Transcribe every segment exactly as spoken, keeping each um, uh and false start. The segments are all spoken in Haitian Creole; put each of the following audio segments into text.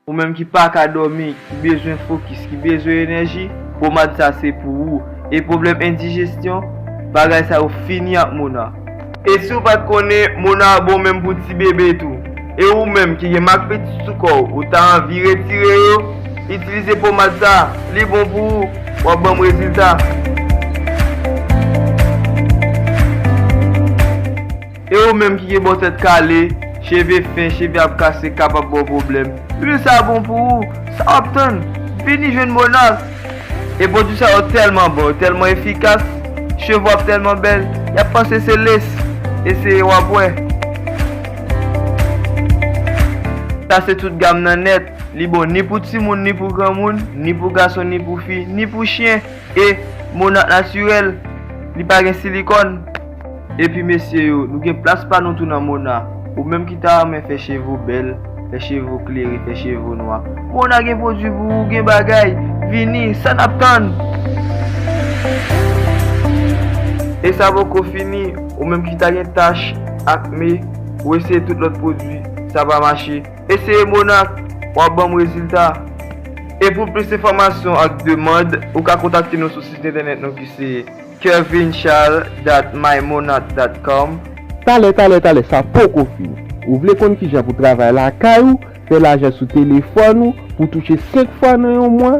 Ou menm ki pa ka dòmi, ki bezwen fokis, ki bezwen enèji, pomad sa se pou ou. E pwoblèm endijesyon, bagay sa yo fini ak Mona. E si w pa t konnen, Mona bon menm pou ti bebe tou. E ou menm ki gen mak piti sou kò w, ou ta anvi retire yo, itilize pomad sa, li bon pou ou, w ap ban m rezilta. E ou menm ki gen bò tèt kale, cheve fen, cheve ap kase, kapab ba w pwoblèm. Lwil sa bon pou ou, sa w ap tann? Vini jwenn Mona. E pwodui sa yo tèlman bon, yo tèlman efikas, cheve w ap tèlman bèl, y ap panse se lès. Eseye w ap wè. Sa se tout gam nan nèt. Li bon ni pou timoun, ni pou granmoun, ni pou gason, ni pou fi, ni pou chen. E Mona natirèl, li pa gen silikòn. Epi mesye yo, nou gen plas pa nou tou nan Mona. Ou menm ki ta renmen fè cheve w bèl, fè cheve w klere, fè cheve w nwa, Mona gen pwodui pou ou, gen bagay. Vini, sa n ap tann? E sa poko fini, ou menm ki ta gen tach, akne, ou eseye tout lòt pwodui, sa pa mache. Eseye Mona, w ap ban m rezilta. E pou plis enfòmasyon ak demann, ou ka kontakte nou sou sit entènèt nou ki se kevin charles dot my monat dot com. Talè, talè, talè, sa poko fini. Ou vle konn kijan pou travay lakay ou, fè lajan sou telefòn ou, pou touche senk fwa nan yon mwa,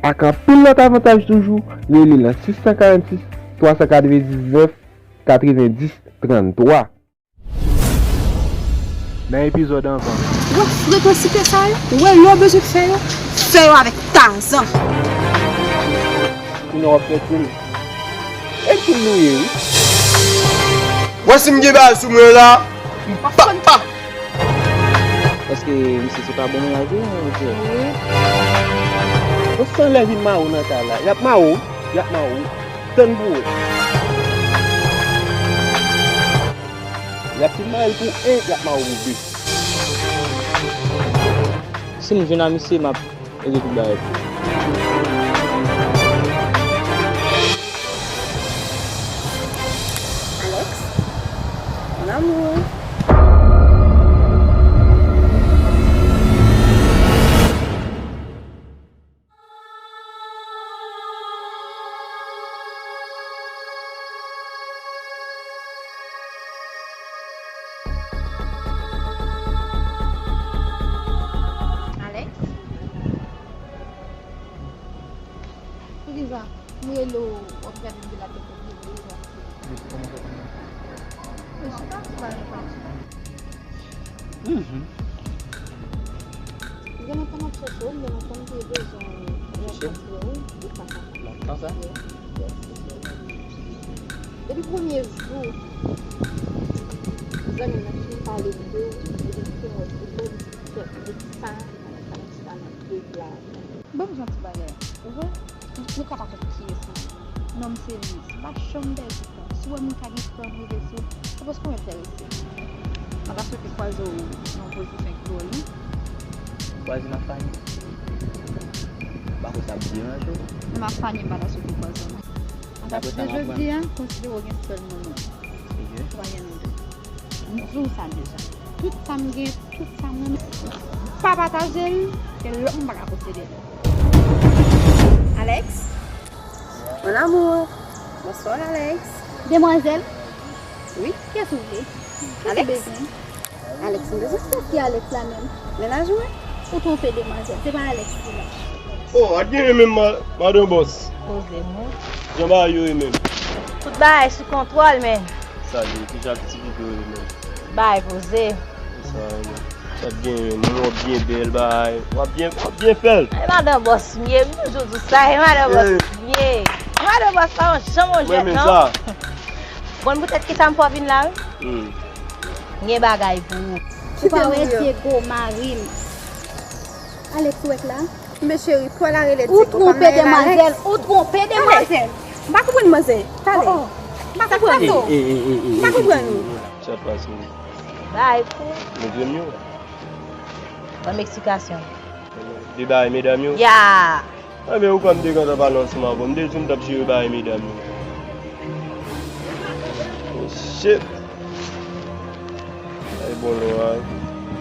ak anpil lòt avantaj toujou, rele nan sis san karannsis, twa san katrevendiznèf, katrevendis, tranntwa. Nan epizòd anvan. Wè frekansite sa yo? Wè lè w bezwen fè yo? Fè yo avèk Tarzan. Kounye a w ap fè koul. E koul nou ye, wi. Wè si m gen bagay sou mwen la, m pa, pa. Paske misye se pa bon mennaj, wi, mesye. Wi. Yo fè anlè vin mare w nan kay la. Y ap mare w, y ap mare w. Tann pou wè. Y ap fin mare l pou en, y ap mare w pou de. Si m jwenn a misye, m ap regle tout bagay pou ou. Alex, mon amour. Alex? Poukisa m rele w, w ap gade m de la tèt o pye, poukisa? Mesye, kòman sa fè? Mesye, pa ti bagay konsa. Mhm. Gen lontan m ap chèche w, gen lontan m te bezwen rankontre w, wi, ou pa ka. Lontan sa? Yes, yes, yes. Depi premye jou, zanmi m nan fin pale m de ou, epi m fin wè foto m, m di, "Kèt, met sa, sa, sa nan pej la." Ban m di yon ti bagay, ou wè? Nou ka pa konn kiyès li ye. Nonm se li. Se pa janm pèdi tan. Si w wè moun ka gen tan rive sou ou, se paske w enterese. Mwen ta swete kwaze w nan yon pozisyon ki dwòl, wi. Kwaze m ak Fanny. M pa kwè sa ap deranje w. Menm ak Fanny, m pa ta swete kwaze w, non. Apati de jodi a, konsidere w gen sèl moun ou. Ou pa gen nonm. M di w sa deja. Tout sa m gen, tout sa m renmen, pa pataje l, ke lòt moun pa ka posede l. Alex? Mon amour. Bonsoir, Alex. Demwazèl? Wi. Kiyès ou vle? Kiyès ou bezwen? Alex, m bezwen sa. Ki Alex la menm? Mennaj mwen. Ou twonpe demwazèl, se pa Alex ki la. Oh, a t genyen menm ma-, madan bòs. Poze mwen. Jan bagay yo ye menm? Tout bagay sou kontwòl, men. Sa li, kijan ti video ye menm? Bagay poze. Sa, sa t genyen, moun w ap byen bèl, bagay. W ap byen, w ap byen fè l. E madan bòs m ye, m toujou di sa, e madan bòs m ye. E madan bòs pa yon janm yon jwèt, non. Mwen renmen sa. Bon, poutèt kisa m fè w vin la, wi? Hmm. M gen bagay pou ou. Ou pa wè Diego, mari m. Alex, ou wè k la? Men cheri, pwèl la rele Diego, pa m nan rele Alex. Ou twonpe demwazèl, ou twonpe demwazèl. M pa konprann manzè. Talè. Oh, oh. M pa konprann ou. M pa konprann ou. Sa pase. Bay pou. Medam yo. Ban m eksplikasyon. De bay medam yo. Ya. Enben, ou kwè m te gentan pale ansanm avè w? M te di w m t ap jere bagay medam yo. Oh, shit. Ay, bon, non, ay.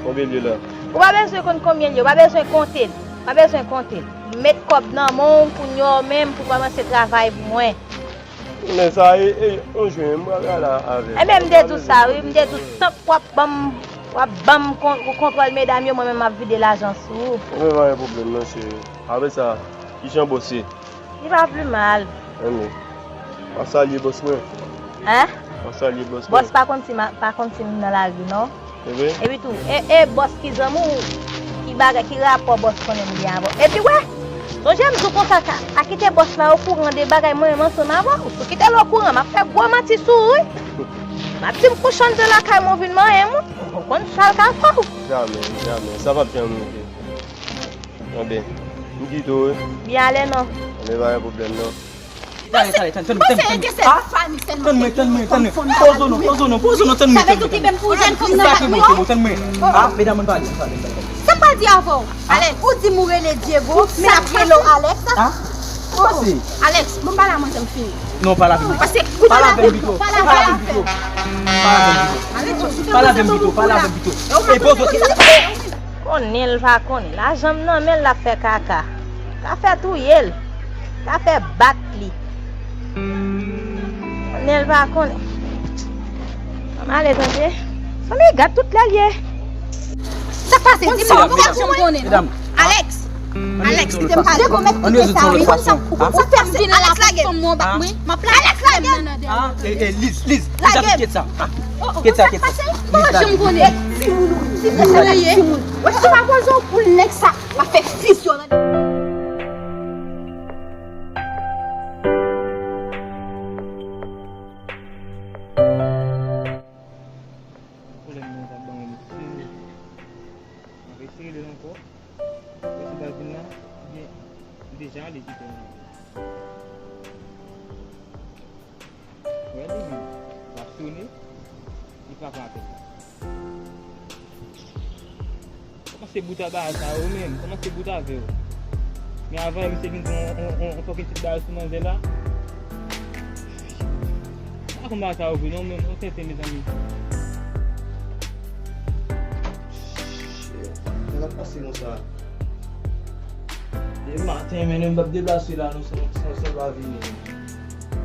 Konbyen l ye la? Ou pa bezwen konn konbyen l ye, ou pa bezwen konte l. Ou pa bezwen konte l. M met kòb nan men w kounye a menm pou kòmanse travay pou mwen. Men sa e, e, yon jwe, m pral rale avè l. Ebyen, m te di w sa, wi. M te di w, tank w ap ban m, w ap ban m kon-, kontwòl medam yo, mwen menm m ap vide lajan sou ou. Ebyen, pa gen pwoblèm, non, cheri. Apre sa, kijan bòs ye? Li pa pi mal. Ebyen, w ap salye bòs mwen. Hein? W ap salye bòs mwen. Bòs pa konn si m a-, pa konn si m nan lari, non. Epi tou, e, e bòs ki zanmi w, ki bagay, ki rapò bòs konnen m gen avè w? Epi wè, sonje m di w konsa, ka, pa kite bòs la okouran de bagay mwen menm ansanm avè w. Si w kite l okouran, m ap fè gwo manti sou ou, wi. M ap di m kouche anndan lakay mwen vin manyen m, wi. Ou konn sa l ka fè w. Jamè, jamè. Sa p ap janm rive. Anben, m kite w, wi. Byen ale non. Anben, pa gen pwoblèm non. Tande, tande, tande, tande, tande, tande. Ah, tande mwen, tande mwen, tande mwen. Poze w non, poze w non, poze w non, tande mwen, tande mwen. Sa ki bon, ki bon, tande mwen. Ah, medam, ann pale, ann pale, ann pale. Sa m pral di avè w? Alex, ou di m ou rele Diego, men ap rele w Alex. Ah? Ou panse? Alex, bon, pale a mwen, jan m fini. Non, pale avè m. Pale avè m pito. Pale avè m pito. Pale avè m pito. Pale avè m pito. Pale avè m pito. E poze w kesyon. Konnen l pa konnen. Lajan m nan men l, l ap fè kaka. Ka fè touye l. Ka fè bat li. Konnen l pa konnen. Ann ale tande. Fanmi gad tout lè l ye. Sa k pase? Di m non, medam, medam, medam. Alex. Alex, kite m pale. Ann rezoud sa yon lòt fason. Ou konn sa k fè m vin la pou fanm mwen bak mwen? M ap lage m nan dèyè. Ah, e, e, Liz, Liz, Liz, ap kite sa. Ah, kite sa, kite sa. Liz, lage. Timoun, timoun, timoun. Wè, si w pa poze w pou nèg sa, m ap fè fis yo nan. Pwoblèm nan t ap ban mwen, mesye. M ap eseye rele l ankò. Mesye pa vin la, ebyen, li deja ale kite mwen. Wè li menm, l ap sone, li pa pran apèl la. Kòmanse bout a bagay sa yo menm, kòmanse bout avè yo. Men avan misye vin pran yon, yon, yon, yon fòkin ti bagay sou manzè la. M pa konn bagay sa yo vre non, men yon tenten, mezanmi. Shit, sa k ap pase konsa? Depi maten, men, m p ap deplase la non, san, san, san pa vini.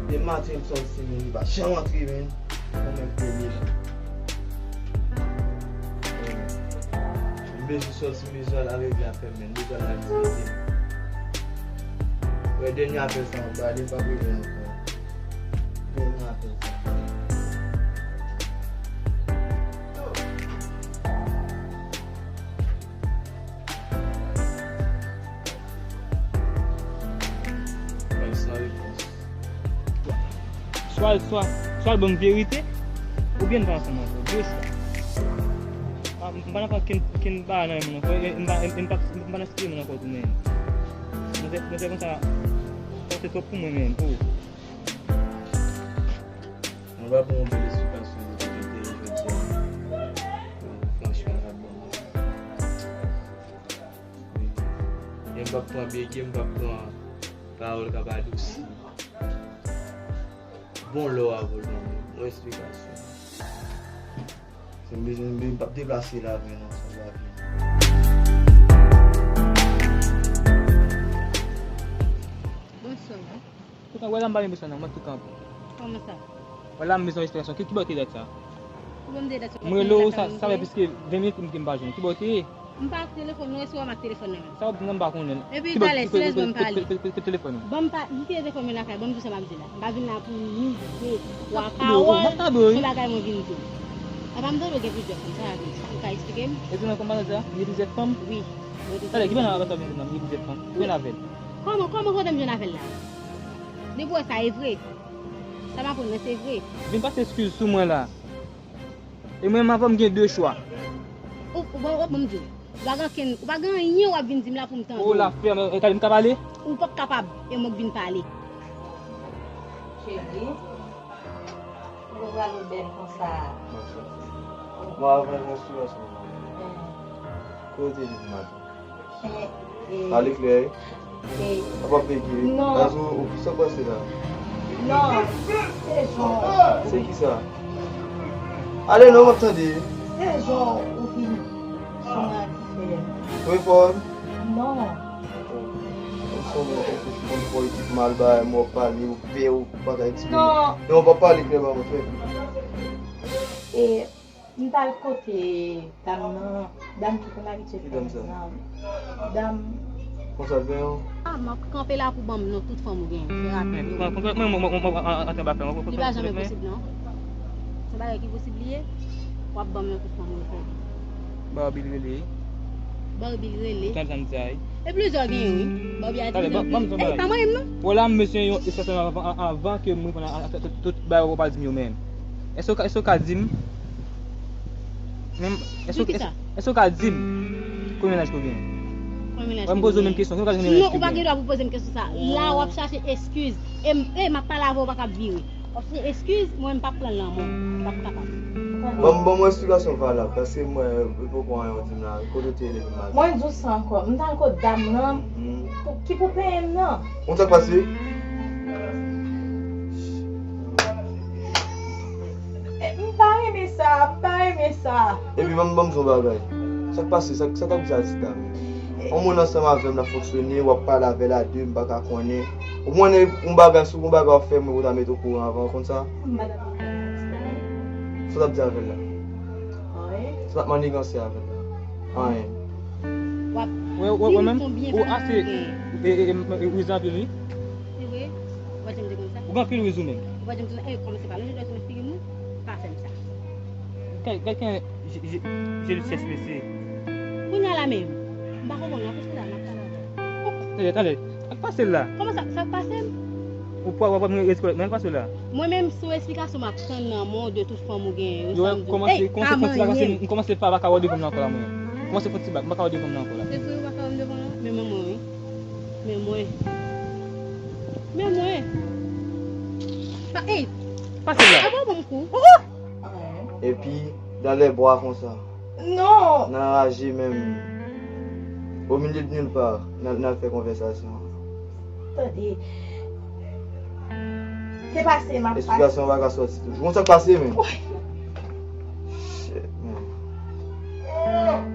Depi maten, m sòti, men, li pa janm antre, men. Mwen menm premye la. M bezwen sòti, m bezwen al avèk afè m, men. M bezwen al aktivite. Wè, dènye apèl sa, m ap gade, m p ap rele ankò. Dènye apèl sa. Mwen san repons. Swa, swa, swa l ban m verite, oubyen l pa ansanm avè w. De swa. Ah, m pa nan fè okenn, okenn bagay nan men moun ankò, e, e, m pa, e, e, m pa, m pa nan site moun ankò tou, men. Mwen se, mwen se konsa, sa se twòp pou mwen, men, oh. Mwen pa pran yon bèl esplikasyon pou mete jodi a. Franchman, m ap ban mwen. Wi. E m p ap pran bege, m p ap pran pawòl k ap adousi. Bon lè w ap ban mwen yon esplikasyon. Se m bezwen, m p ap deplase la, men non, sa va vin. Bonswa. Toutan, wè la m pa gen bezwen nan, mwen tou kanpe. Kòman sa? Wè la m bezwen esplikasyon. Ki, ki bò w te dat sa? Ki bò m te dat sa? M rele w, sa, sa fè plis ke ven minit m, m pa jwenn. Ki bò w te ye? M pa ak telefòn mwen, èske w wè m ak telefòn nan men m? Sa w ap di nan m pa konnen. Epi talè, silans, ban m pale. Ki telefòn ou? Ban m pa, ki telefòn mwen lakay, ban m di w sa m ap di la. M pa vin la pou nize, twa pawòl, se bagay mwen vin di w. Apa m tande w gen plizyè fanm, sa sa vle di? Ou ka eksplike m? Epi nan kòmantè sa, m gen plizyè fanm? Wi. Talè, ki bò nan kòmantè sa vin di m nan m gen plizyè fanm? Ki bò avè l? Kòman, kòman, kote m jwenn avè l la? Depi w wè sa e vre. Sa m aprann nan se vre. Vin pase eskiz sou mwen la. E mwen menm avè w m gen de chwa. Ou, ou, bon, ou, bon, m di w. Ou pa gen ankenn, ou pa gen anyen w ap vin di m la pou m tande w. O la fè, e, talè m ka pale? Ou p ap kapab, e mwen k vin pale. Cheri, ou pral ou bèl konsa. Mwen avè w nan silans mwen. Kote w te depi maten? Pale klè, wi. Apa bege, wi. Non. Sa w panse la? Non. Se jan. Se ki sa? Ale non, m ap tande. Se jan ou fin sou mwen ak ti fè. Wi, fò. Non. Ou sanble yon konplis, ou konn fò ekip mal bagay, mwen w ap pale, ou pè, ou pa ka eksprime. Non. Non, w ap pale klèman, mwen fè. E, m t al kote dam nan, dam ki konn abitye fè nan, dam. Konsa l fè yon. Ah, m ap kanpe la pou ban m non tout fanm ou gen, fè rapid. Mwen, mwen, mwen, mwen, mwen, an, an, antre anba fè, mwen, mwen, li pa janmen posib non. Se bagay ki posib li ye. W ap ban m non tout fanm ou gen. Barbie l rele. Barbie l rele. Tann sa m di a wi. E plizyè genyen wi. Barbie a di. Talè, ban m di yon bagay. Ey, pa mwen menm non. Wè la m bezwen yon eksplikasion avan, avan ke m reponn a, a, a tout, tout bagay w pral di m yo menm. Èske w ka, èske w ka di m? Menm, èske, èske, èske w ka di m konbyen laj ke w gen? Konbyen laj ke w gen? Wè m poze w menm kesyon, èske w ka di m konbyen laj ke w gen? Non, ou pa gen dwa pou poze m kesyon sa. La w ap chache eskiz. E m, e m ap pale avè w, ou pa ka vire. W ap chache eskiz, mwen m p ap pran l nan men w. M p ap kapab. Ban m, ban m yon eksplikasyon valab, paske mwen, e poko anyen w di m la, kote w te rele pou m mache? Mwen di w sa ankò, m t al kot dam nan, pou, ki pou peye m nan. Ou konn sa k pase? E, m pa renmen sa, m pa renmen sa. Epi ban m, ban m di w yon bagay. Sa k pase, sa, sa k ap di a di dam? On moun ansanm avè m, n ap fonksyone, w ap pale avè l a de, m pa ka konnen. Ou konnen yon bagay, si w gon bagay w ap fè, mwen pou ta mete okouran avan, ou konn sa? M pa t ap fè sa. Sa w t ap di avè l la? Anyen. Sa w t ap maniganse avè l la? Anyen. W ap di m konbyen fanm ou gen. Ou ase, e, e, e, e, riz anpil, wi. Se vre? Ou pa janm te konn sa? Ou gen anpil riz ou menm. Ou pa janm te konn sa? E, kòmanse pa lonje dwèt sou figi m, non. Pa fè m sa. Gad, gad, gad, je, je, je le cherche, mesye. Kounye a la menm. M pa konprann, la, paske la, m ap pale avè w. Tande, tande. Sa k pase l la? Kòman sa, sa k pase m? Ou pa, w ap, w ap respekte mwen, sa k pase l la? Mwen menm, se yon esplikasyon m ap tann nan men w de tout fanm ou genyen yo, sa m di w. Ey, kòmanse, kòmanse fè yon ti bak, paske m kòmanse pa, pa ka wè devan m nan ankò la, mwen. Kòmanse fè yon ti bak, m pa ka wè devan m nan ankò la. Se vre, ou pa ka wè m devan w la? Men mwen, wi. Men mwen. Men mwen. Pa, ey! Pase la. Apa w ban m kou? Oh, oh! Epi, dans les bois konsa. Non! Nan raje menm. Au milieu de nulle part, n al, n al fè konvèsasyon an. Tande. Se pase, m ap pase. Esplikasyon pa ka sòti toujou. Bon, sa k pase, men? Shit, man.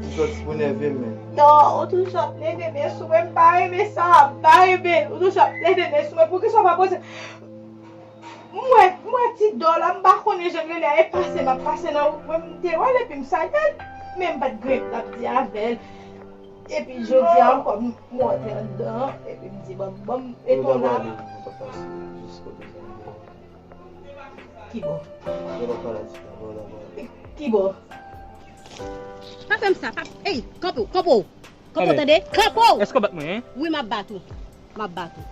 Ou sòti pou nève m, men. Non, ou toujou ap leve men sou mwen, m pa renmen sa, m pa renmen. Ou toujou ap leve men sou mwen, poukisa w pa poze? M wè, m wè ti dò la, m pa konnen jan l rele a, e pase m ap pase nan wout mwen, m te wè l epi m salye l, men m pa t gen anyen pou m t ap di avè l. Epi jodi a ankò, m, m wè w te anndan an, epi m di, ban m, ban m, e ton la. Kibò? Kibò? Pa fè m sa, pa, ey, kanpe w, kanpe w. Kanpe w, tande? Kanpe w! Èske w bat mwen, en? Wi, m ap bat ou. M ap bat ou.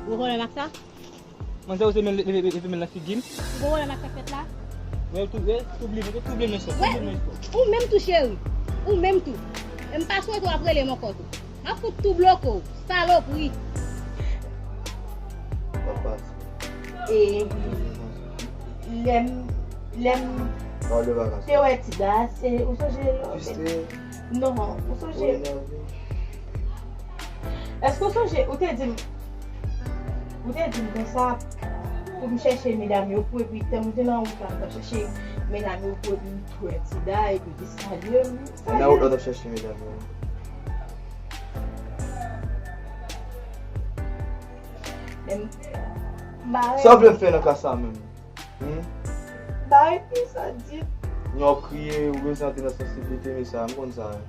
Ou wè pwoblèm ak sa? Manzè oze men leve, leve, leve men l nan figi m. Ou wè pwoblèm ak sa k fèt la? Wè, tou, wè, touble men, touble men sò, touble men sò. Ou menm tou, cheri. Ou menm tou. E m pa swete w ap rele m ankò tou. M ap fout tou bloke w, salopri. Papa. E lè m, lè m te wè Tida, se, ou sonje lò? Non, ou sonje? Èske w sonje, ou te di m, ou te di m konsa, pou m chèche medam yo pou, epi tan m te nan wout la, m t ap chèche medam yo pou, epi m t wè Tida, epi te salye m. Nan wout la, w t ap chèche medam yo. Men m, m pa renmen. Sa w vle m fè nan ka sa menm? Hmm? Bay pi sa di. Nèg w ap kriye, ou bezwen antre nan sansiblite, men sa, m konn sa, wi.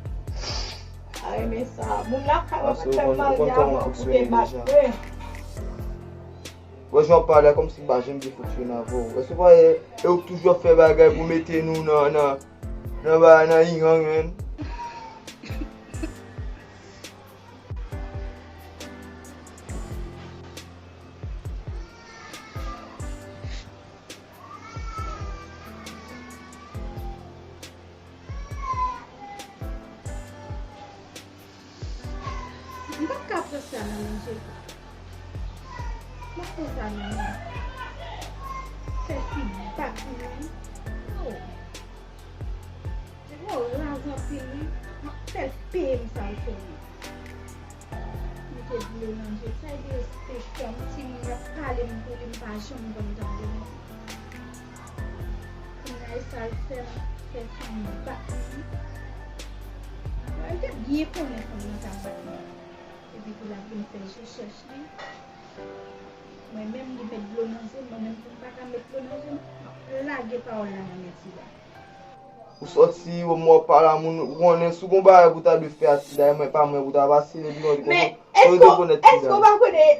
Ay, men sa, moun lakay ou pa t fè m marye avan pou te bat mwen. Wè, jan w ap pale a, kòmsi m pa janm te fonksyone avè w. Èske w pa wè, e ou k toujou ap fè bagay pou mete nou nan, nan, nan bagay, nan yang, man. M p ap ka pran sa nan men Jeffa. M ap pran sa nan men. Sèl ti bak li. Oh. Jeffa raz anpil wi. M ap fè l peye m sa l fè m. Li te vle ranje sa, li te respekte m, timoun y ap pale m pou li, m pa janm konn tande non. Kounye a e sa l fè m, fè fanm bat li. Mwen te byen konnen fanm nan ka bat mwen. Epi pou l ap vin fè je chèch li. Mwen menm li met dlo nan je m, mwen menm pou m pa ka met dlo nan je m, m ap lage pawòl la nan men Tida. Ou sòti, ou mò pa la moun, ou konnen si w gon bagay pou w ta dwe fè ak Tida, e mwen pa mwen pou w ta pase, epi mwen te konnen, mwen te konnen Tida. Men èske w pa konnen,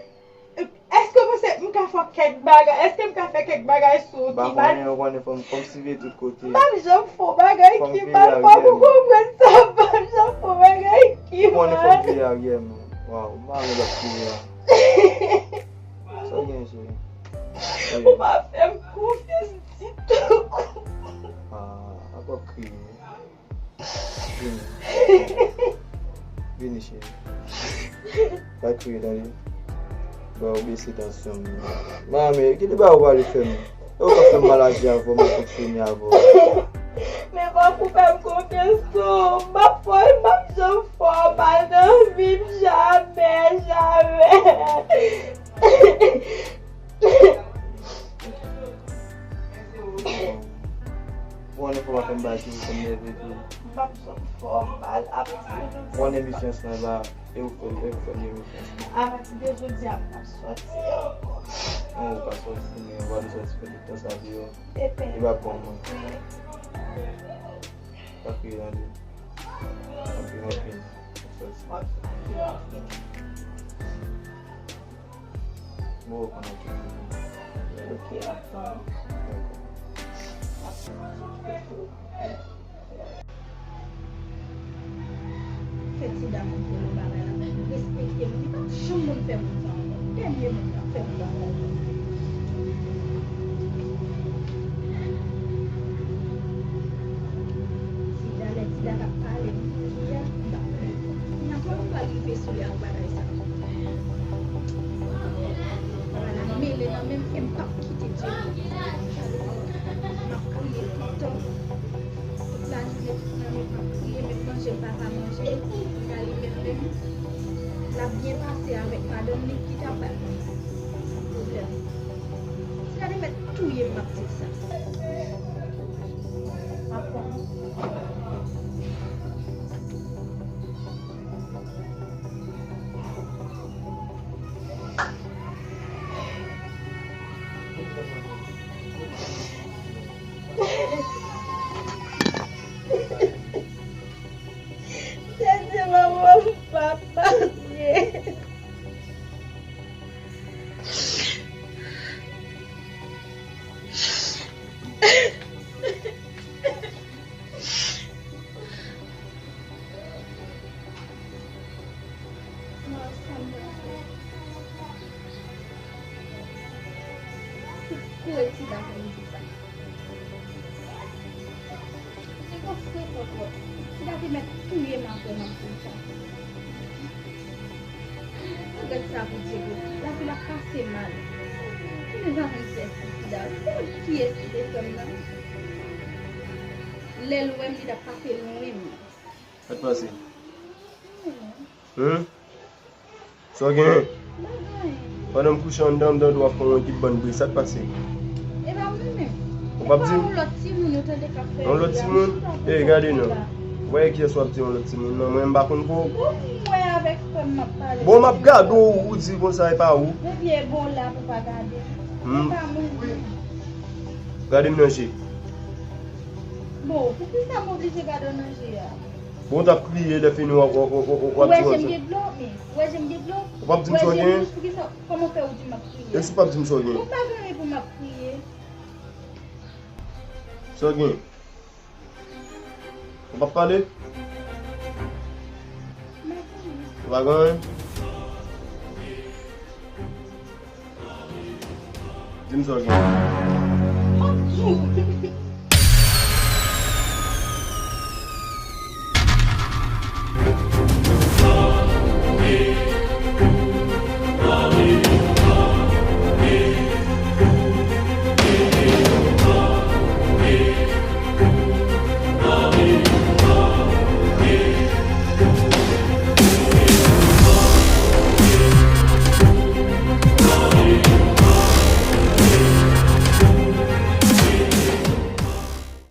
èske w panse m ka fè kèk bagay, èske m ka fè kèk bagay sou ou ki mal? M pa konnen, ou konnen fò m, fò m siveye tout kote. M p ap janm fè w bagay ki mal, fò w konprann sa, m p ap janm fè w bagay ki mal. Ou konnen fò m kriye aryè, men. Waw, m pa renmen lòt kriye a. Sa w gen, cheri? Ou pa fè m konfyans ditou. Ah, apa kriye. Vini. Vini, cheri. Pa kriye, tande. Ba ou bese tansyon m. Mami, ki de ba ou pale fè m? E ou ka fè m maladi avè w, m ap fonksyone avè w. Men fòk ou fè m konfyans tou. M ap fè w, m ap janm fè w mal nan vi m, jamè, jamè. Bon, lè fò w ap fè m bagay ki fè m nève tou. M p ap janm fè w mal ap di. Bon, emisyon sa la, e ou fè, e ou fè emisyon sa. Apati de jodi a, m p ap sòti ankò. Non, ou pa sòti, men ou pa sòti fè tout tan sa deyò. Li pa bon, mwen. Pa kriye, tande. Pa kriye, mwen fini. Sòti. Bon, ou konn anpil. Ok, atann. Fè Tida montre nou bagay la. Respekte moun. Li p ap janm moun fè moun sa ankò. Dènye moun k ap fè m bagay la. Tida, lè Tida t ap pale, m di a, m t ap pale. Kounya, kòman m pral rive sou li ak bagay sa? Bagay la mele nan men m e m p ap kite Dye. M ap kriye tout tan. Tout lajounen, tout lannwit, m ap kriye, menm manje m pa ka manje. Kounya li menm menm, l ap byen pase avèk madanm li ki t ap bay mwen pwoblèm. Tida te mèt touye m, m ap di l sa. M ap pran. Tèt se manman m papa ye. Kouri Tida fè m di sa. Se pa frekan twòp. Tida te mèt touye m apre m ap di l sa. Ou gad sa pou Dye vre. Lavi l ap pase mal. Ki mezanmi kiyès ki Tida? Ou konn kiyès ki te fè m nan? Lè l wè m, li t ap pase lwen m. Sa k pase? Humm? Sa w genyen? Pandan m kouche anndan, m tande w ap fè yon ekip bann bri. Sa k pase? E pa mwen menm. Ou p ap di m? Yon lòt timoun ou tande k ap fè bri a. Yon lòt timoun? Ey, gade non. Ou wè kiyès w ap di yon lòt timoun nan? Mwen, m pa konn ko. Bon, m wè avèk frè m m ap pale. Bon, m ap gade w, ou di konsa e pa ou. Epi e bon la pou pa gade. E pa mwen menm. Gade m nan je. Bon, poukisa m oblije gade w nan je a? Bon, w t ap kriye, lè fini w ap, w ap, w ap, w ap, w ap di konsa. Ou wè je m gen dlo, men, ou wè je m gen dlo. Ou p ap di m sa w genyen? Kòman w fè ou di m ap kriye? E si w p ap di m sa w genyen? Ou pa gen anyen pou m ap kriye. Sa w genyen? Ou p ap pale? Ou pa gen anyen? Di m sa w gen.